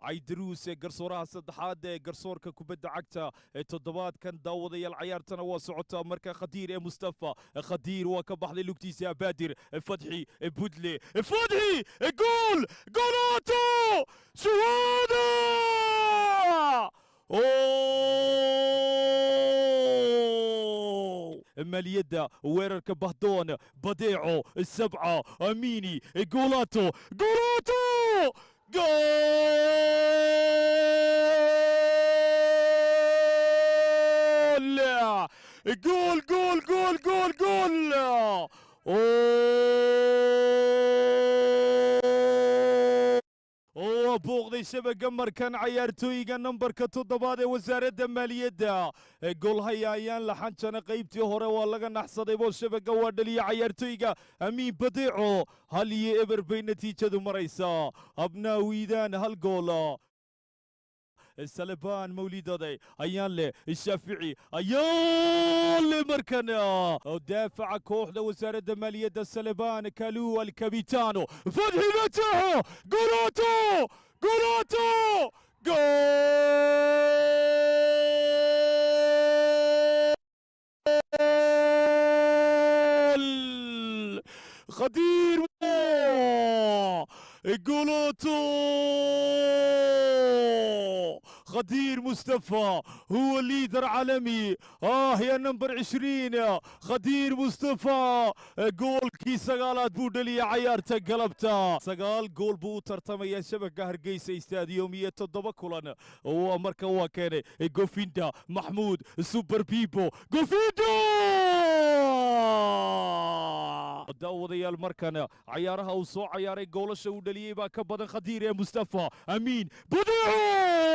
Caydaruus ee garsooraha saddexaad ee garsoorka kubadda cagta ee toddobaadkan. Daawadayaal, cayaartana waa socotaa. Marka Khadiir ee Mustafa Khadiir waa ka baxday lugtiisa. Abaadir Fadxi Budle Fadxi, gool! Golato Shuhada! Maaliyadda weerarka, Bahdoon Badeeco sabca Amini Golato, Golato, gool gool gool gool gool gool! Oo booqday shabaga markan cayaartooyiga nambarka 7aad ee Wasaaradda Maaliyadda. Golhaya ayaan la xanjana. Qaybtii hore waa laga naxsaday boo shabaga waa dhaliya cayaartooyga Amiin Badeeco. 1-0 bay natiijadu maraysaa. Abnaa Wiidaan hal goola, Salebaan Mawlidaday ayaan leh, Shaafici ayaan leh. Markan daafaca kooxda Wasaaradda Maaliyadda, Salebaan Kalu Alkabitano Fadxi Mataxo, golato, golato, gool! Khadiir جولوتو، خدير مصطفى هو leader عالمي. يا number 20 خدير مصطفى، goolkii 9aad buu dhaliyay cayaarta galabta. 9 gool buu u tartamaya shabaka Hargeysa Stadium iyo 7 kulan. Waa marka waa keenay Gofinda Maxmuud Super Bibo Gofinda. Daawadayaal, markan cayaaraha uu soo cayaaray goolasha uu dhaliyey baa ka badan. Khadiir ee Mustafa Amiin Badeeco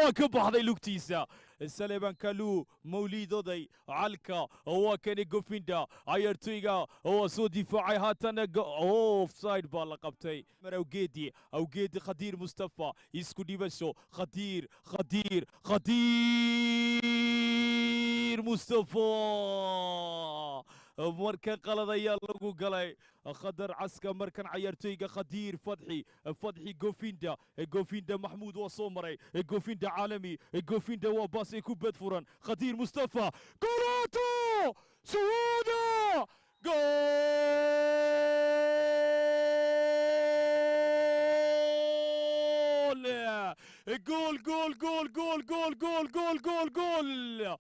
waa ka baxday lugtiisa. Saleban Kalu Mawliidoday Calka waa kani Gofinda, cayaartoyga waa soo difaacay. Haatan offside baa la qabtay. Mar Awgeedi, Awgeedi, Khadiir Mustafa, isku dhibasho. Khadiir, Khadiir, Khadiir Mustafa, marka qalad ayaa lagu galay. Khadar Caska markan cayaartoyga Khadiir Fadxi, Fadxi Gofinda, Gofinda Maxmuud waa soo maray. Gofinda caalami, Gofinda waa baas ay ku bed furan. Khadiir Mustafa, golato Suuda, gool gool gool gool gool gool gool gool gool gool!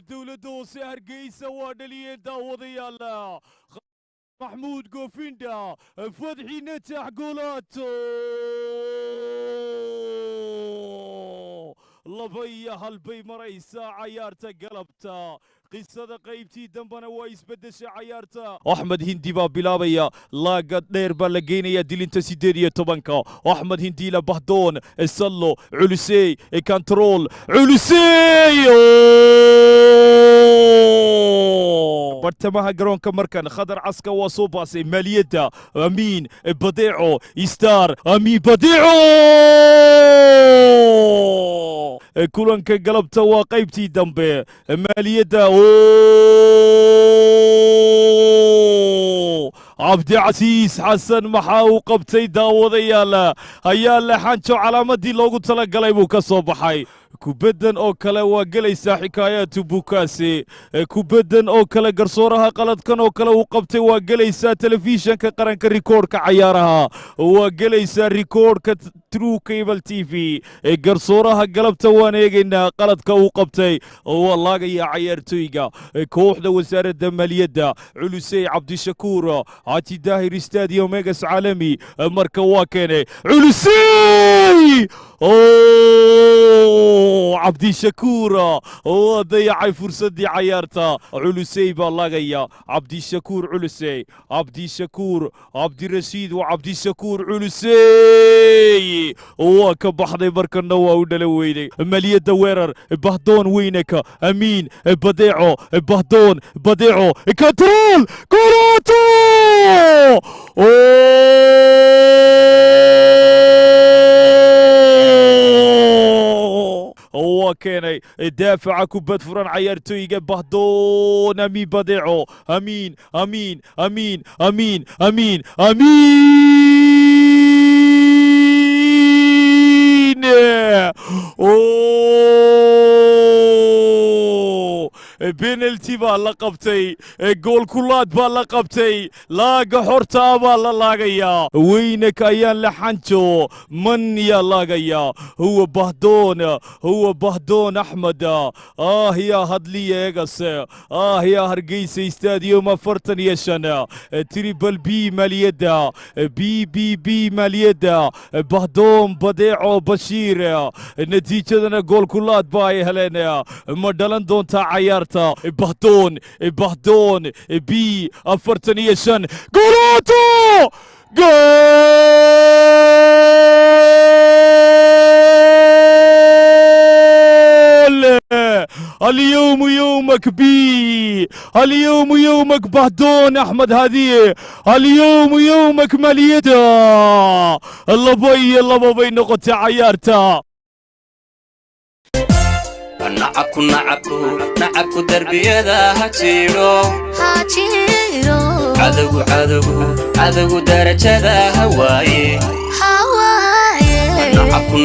Dowladda Hoose Hargeysa waa dhaliyeen. Daawadayaal, Maxmuud Gofinda Fadxi Natax golato, 2-1 bay maraysaa cayaarta galabta. Qisada qaybtii dambena waa isbedeshay cayaarta. Axmed Hindi baa bilaabaya. Laaga dheer baa la geynaya dilinta 18-ka. Axmed Hindiila, Bahdoon Sallo, Culusey, control, Culusey bartamaha garoonka. Markan Khadar Caska waa soo baasay. Maaliyadda, Amiin Badeeco, Star Amiin Badeeco. Kulanka galabta waa qaybtii dambe. Maaliyadda, Cabdicasiis Xasan maxaa uu qabtay? Daawadayaal, ayaa la xanjo calaamadii loogu talagalay buu ka soo baxay. Kubaddan oo kale waa gelaysaa xikaayaatu bukaasi. Kubaddan oo kale garsooraha qaladkan oo kale uu qabtay waa gelaysaa telefishanka qaranka, rikoodhka cayaaraha waa gelaysaa, rikoodhka True Cable TV. Garsooraha galabta waan eegaynaa qaladka uu qabtay. Waa laagaya cayaartoyga kooxda Wasaaradda Maaliyadda, Culusey Cabdishakuur Cati Daahir Stadium Megas caalami. Marka waa keenay Culusey. Cabdishakuur waa dayacay fursaddii cayaarta. Culusey baa laagaya. Cabdishakuur Culusey, Cabdishakuur Cabdirashiid waa Cabdishakuur Culusey, waa ka baxday. Markana waa u dhala weyday. Maliyadda weerar, Bahdoon Weyneka, Amiin Badeeco, Bahdoon Badeeco, control, golato! Waa keenay daafaca kubad furan cayaartooyga Bahdoon Amiin Badeeco. Amiin, Amiin, Amiin, Amiin, Amiin, Amiin! Penalty baa la qabtay, goolkulaad baa la qabtay, laaga xortaa baa la laagayaa. Weynak ayaan la xanjo man yaa laagayaa. Huwa Bahdoon, huwa Bahdoon Axmed. Ah yaa hadliya eegase, ah yaa Hargeysa Stadium 45, triple B maaliyadda, B B B maaliyadda, Bahdoon Badeeco Bashiir. Natiijadana goolkulaad ba ay heleen. Ma dhalan doontaa cayaarta? Bahdoon, Bahdoon B 45, goolooto, جول! اليوم يومك بي، اليوم يومك بهدون احمد هذه، اليوم يومك ماليدا. 2-2 bay noqotay cayaarta. Nacabku, nacabku, nacabku darbiyada ha jiidho. Cadowgu, cadowgu, cadowgu darajada ha waaye. Nacabku.